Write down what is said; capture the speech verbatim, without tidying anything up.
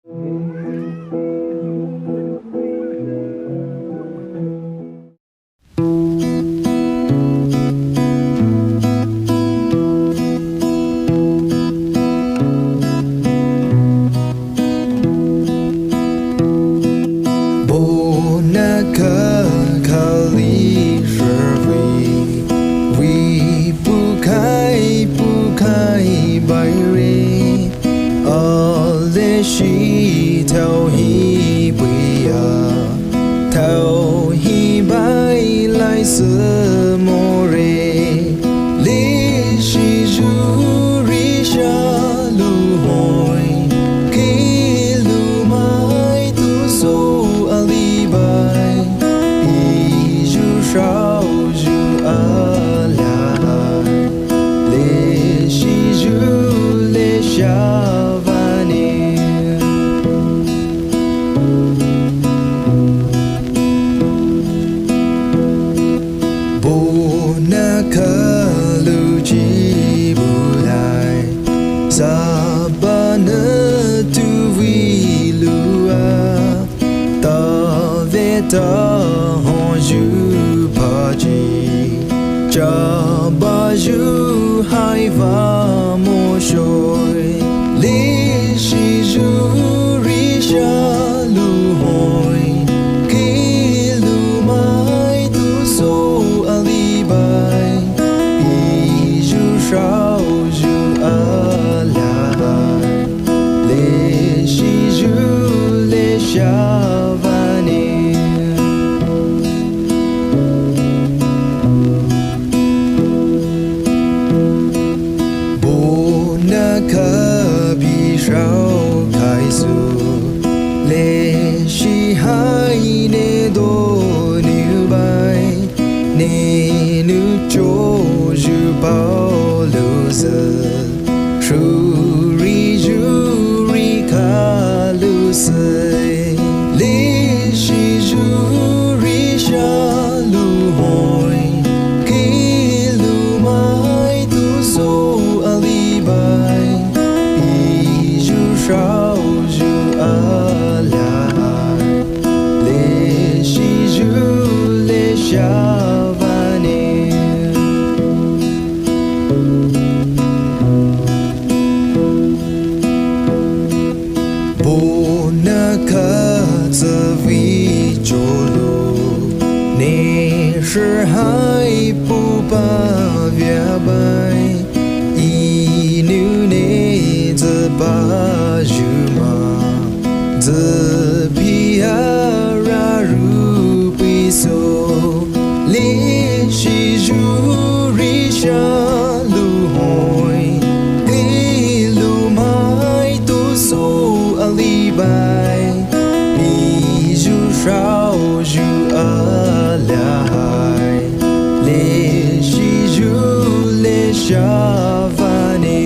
Bo na kakali shervi, vi pukai pukai baire, ale shi tau hi buia, tau hi bai lai se more, le shi juri sha lu hoi, ke lu mai tu so ali bai, i ju shao ju ala, le shi ju le sha vane. Bo na kalu ji bu lai, sa ba na tu vi lua, ta ve ta hon ju pa ji, cha ba ju hai va mo shoi, le shi ju ri sha lu hoi, ke lu mai tu so ali bai, i ju shao ju ala, le shi ju le sha vane. Bo na kabi shao kai su, le shi hai ne do nu bai, ne nu cho ju pao lu se, shu ri ju ri ka lu se, le shi ju ri sha lu hoi, ke lu mai tu so ali bai, i ju shao ju ala, le shi ju le sha vane. Bo na ka tsü vi cho lu, ne shi hai pu pa via bai, i nu ne tsü pa ju ma, tsü pi a ra ru pi so, le shi ju ri sha lu hoi, ke lu mai tu so ali bai, i ju shao ju ala hai, le shi ju le sha vane.